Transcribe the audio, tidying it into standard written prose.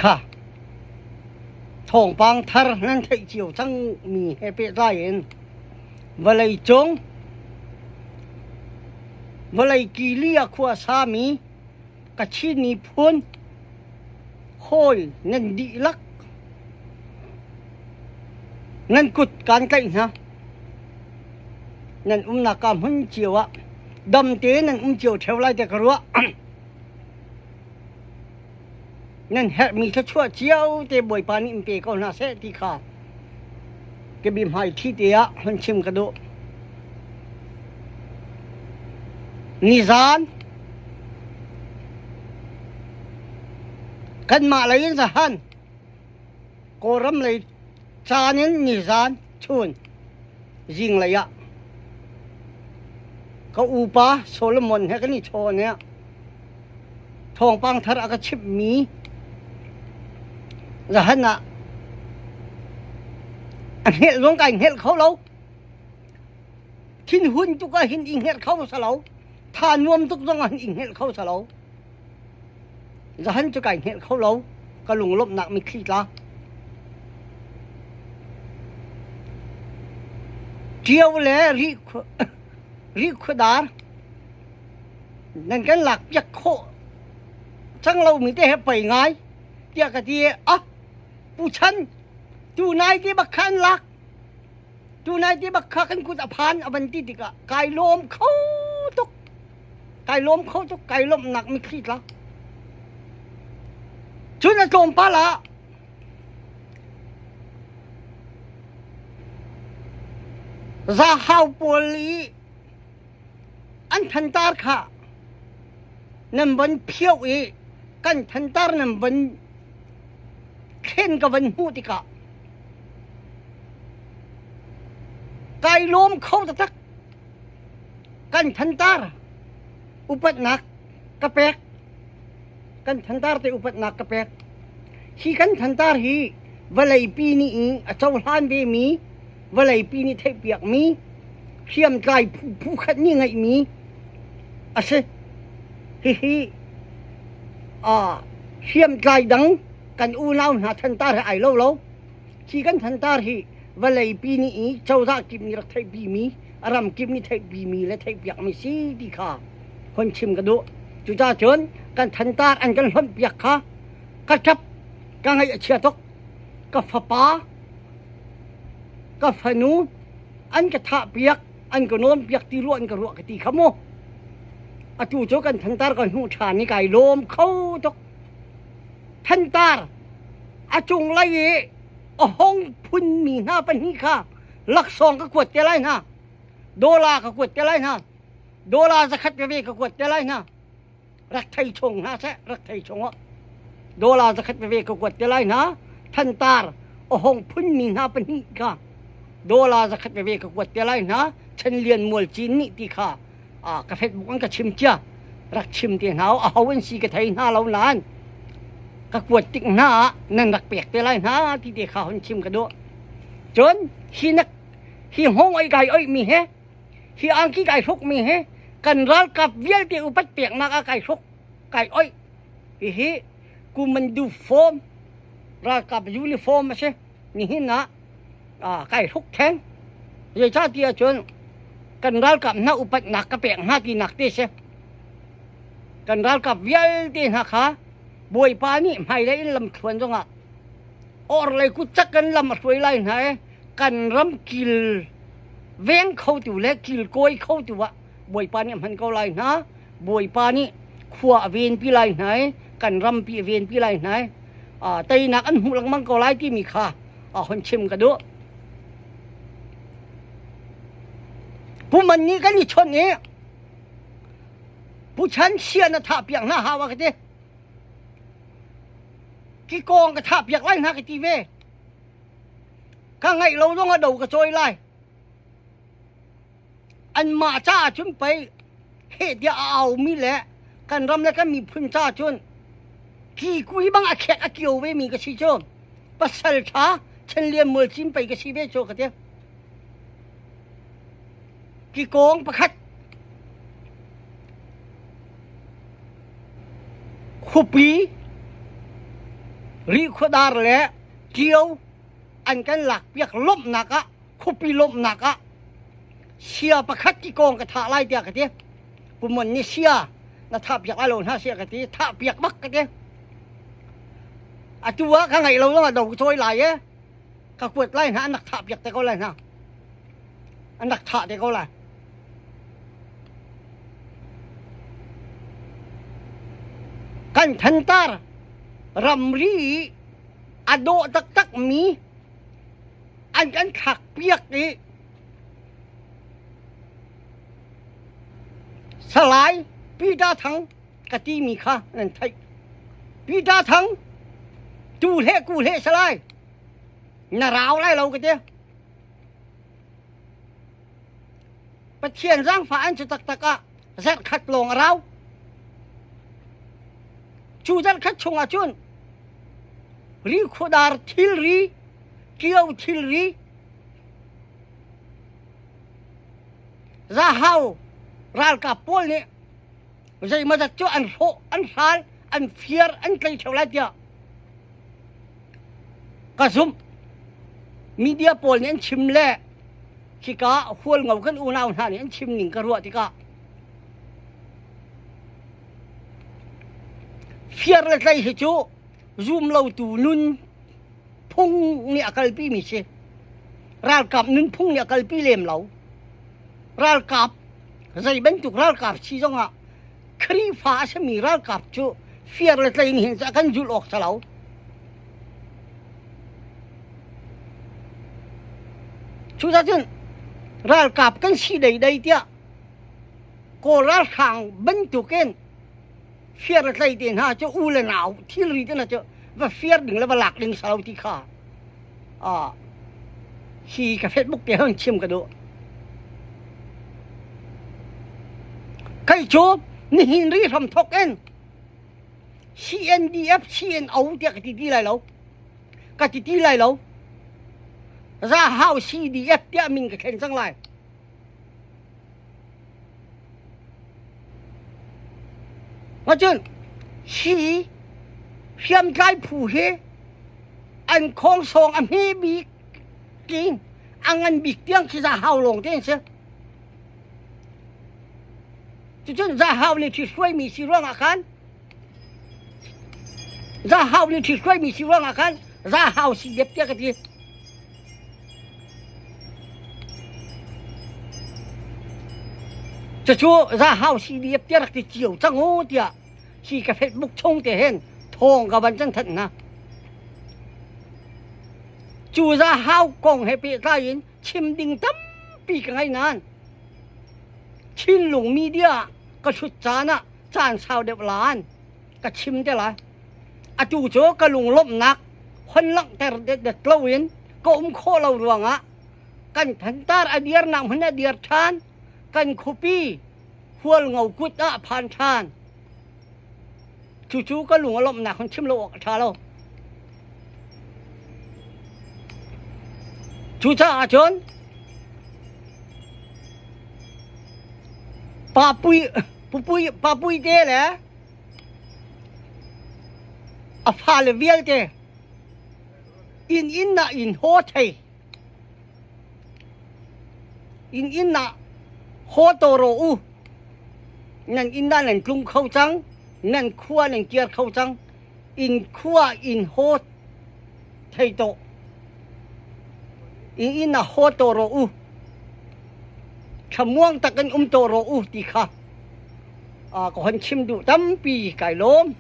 Kha thawngpang thar nan theih cio cangmi he pehtlai in vawleicung vawlei kili ah khua sami Kachin miphun hawi nan dihlak nan kut kaan tlaih hna. Nan umnak ka hmun cio ah dam tein nan um cio ṭheo lai tiah ka ruah. Nan herhmi thluachuah cio te Bawipa nih in pe ko hna seh ti kha ka biahmaiṭhi te ah hun chim ka duh. Nizan kanmah lei in zahan Kawlram lei caan in nizan chun zinglei ah ka upa Solomon he kan i chawn i thawngpang thar a ka chimhmi zahan ah a hngelh zong kai hngelh kho lo. Thinhun tuk ah hin i hngelh kho sa lo. Tha nuam tuk zong ah hin i hngelh kho sa lo. Zahan cu kai hngelh kho lo. Ka lunglawmhnak mitthli tla. Ṭio le rihkhuadar nan kan lak piak khawh cang lomi te he pei ngai tiah ka ti i ah Pu Chan tu nai te bak kha an lak tu nai te bak kha kan kut a phan a van ti tikah kai lawm kho tuk kai lawm kho tuk kai lawmhnak mitthli tla cun a tlawmpal ah Zahau pawl i an thantar kha nan von phioh i kan thantar nan von thlen ka van hmuh tikah kai lawm kho taktak. Kan thantar upatnak ka pek. Kan thantar te upatnak ka pek. Hi kan thantar hi vawleipi nih a cohlan vemi vawleipi nih theihpiakmi hriamtlai phu khat nih ngeihmi a si. Hihi hriamtlai dang kan unau hna thantar he ai lo lo. Hi kan thantar hi vawleipi nih i cozah kip nih rak theihpimi, a ram kip nih theihpimi le theihpiakmi si ti kha hun chim ka duh. Cucaah cun kan thantar an kan hlonhpiak kha ka ṭap, ka ngaih a chia tuk. Ka fapa, ka fanu an ka thahpiak, an ka nawnpiak ti ruah an ka ruah ka ti kha mu. Atu cu kan thantar ka hnuh ṭhan i kai lawm kho tuk. Thantar a cunglei i a hong phunmi hna pahnih kha laksawng ka kuat te lai hna. Dollar ka kuat te lai hna. Dollar zakhat veve ka kuat te lai hna. Rak thei chung hna seh, rak thei chung ah. Dollar zakhat veve ka kuat te lai hna. Thantar a hong phunmi hna pahnih kha dollar zakhat veve ka kuat te lai hna. Chan Lian Mual Cin nih ti kha ka Facebook an ka chim cia. Rak chim te hna a ho an si ka thei hna lo nain ka kuat tik hna ah nan rak pek te lai hna ti te kha hun chim ka duh. Cun hi nak hi hong oi kai oi mi he hi angki kai hruk mi he kan ralkap vialte upat peknak ah kai hruk kai oi. Hihi kumandu form ralkap uniform a si. Nihin ah kai hruk theng. Zeicahtiah cun kan ralkap hna upatnak ka pek hna tinak te si. Kan ralkap vialte hna kha Bawipa nih hmailei in lamthluan zongah orhlei kutcak kan lam a hruai lai hna i kan ram kil veng khotu le kilkawi khotu ah Bawipa nih a hman ko lai hna. Bawipa nih khua a venpi lai hna i kan rampi a venpi lai hna i teinak an hmuh lengmang ko lai timi kha hon chim ka duh. Pu Man nih kan i chawnh i Pu Chan Sia na thah piak hna hau a ka ti. Kikawng ka thah piak lai hna ka ti ve. Ka ngaih lo zong a do ka cawi lai. Anmah caah cun pei heh tiah a aumi le kan ram le kan miphun caah cun kikui bang a khek a kio ve mi ka si cu. Pasal ṭha Chenlian Mualcin pei ka si ve cu ka ti. Kikawng pakhat khuapi. Rihkhuadar le Tio an kan lakpiak lawmhnak ah khuapi lawmhnak ah sia pakhat kikawng ka thah lai tiah ka ti. Pumon nih sia na thah piak lai lo hna sia ka ti. Thah piak bak ka ti. Atu ah ka ngaih lo zong ah do ka cawi lai e. Ka kuat lai hna an rak thah piak te ko lai hna. An rak thah te ko lai. Kan thantar ramri i a dawh taktak mi an kan thlak piak i Salai Peter Thang ka timi kha nan theih. Peter Thang tu hle ku hle Salai na rau lai lo ka ti. Pathian zaangfah an cu taktak ah zarhkhat lawng a rau. Cu zarhkhat chungah cun rikhuadar thilri, ṭio thilri, Zahau ralkap pawl nih zeimawzat cu an hrawh, an hral, an fiar, an tlei ṭheo lai tiah ka zumh. Media pawl nih an chim le hika Hualngo kan unau hna nih an chim ning ka ruah tikah fiar le tlei hi cu zum lotu nun phung nih a kalpi mi si. Ralkap nunphung nih a kalpi lem lo. Ralkap zei bantuk ralkap si zongah Khrihfa a simi ralkap cu fiar le tlei nih hin a kan zulh awk si lo. Cucacun ralkap kan si deidei tiah Kawl ralhrang bantukin fiar le tlei te hna cu u le nau thilri te hna cu va fiar ding le va lak ding si lo ti kha hi ka Facebook te hon chim ka duh. Kei cu nihin ri hram thok in CNDF CNO tiah ka ti ti lai lo. Ka ti ti lai lo. Zahau CDF tiah min ka thlen cang lai. Macun hi hriamtlai phu hi an khawngsawng a hme bik king a ngan bik tiang khi Zahau lawng te an si. Cucun Zahau nih ṭhi hruaimi si ruangah khan Zahau nih ṭhi hruaimi si ruangah khan Zahau si dep tiah ka ti. Cucu Zahau CDF tiah rak ti cio cang u tiah hi ka Facebook chung te hin thawng ka van can thanh hna. Cu Zahau kong he pehtlai in chim ding tampi ka ngei nain Chinlung media ka hrut caan ah caan sau deuh lan ka chim te lai. Atu cu ka lunglawmhnak hon langhter det loin ka um khawh lo ruangah kan thantar a dirnak hmun a dir ṭhan, kan khuapi Hualngo kut ah a phan ṭhan. Cucu ka lung a lawmhnak hun chim lo awk a ṭha lo. Cucaah cun Papui Pupui Papui te le a fale vialte inn inn ah inn haw thei inn inn ah haw to rawh u nan inn ah nan tlung kho cang nan khua nan kir kho cang inn khua inn haw thei to inn inn ah haw to rawh u thlamuang tak in um to rawh u ti kha ka hon chim duh tampi kai lawm.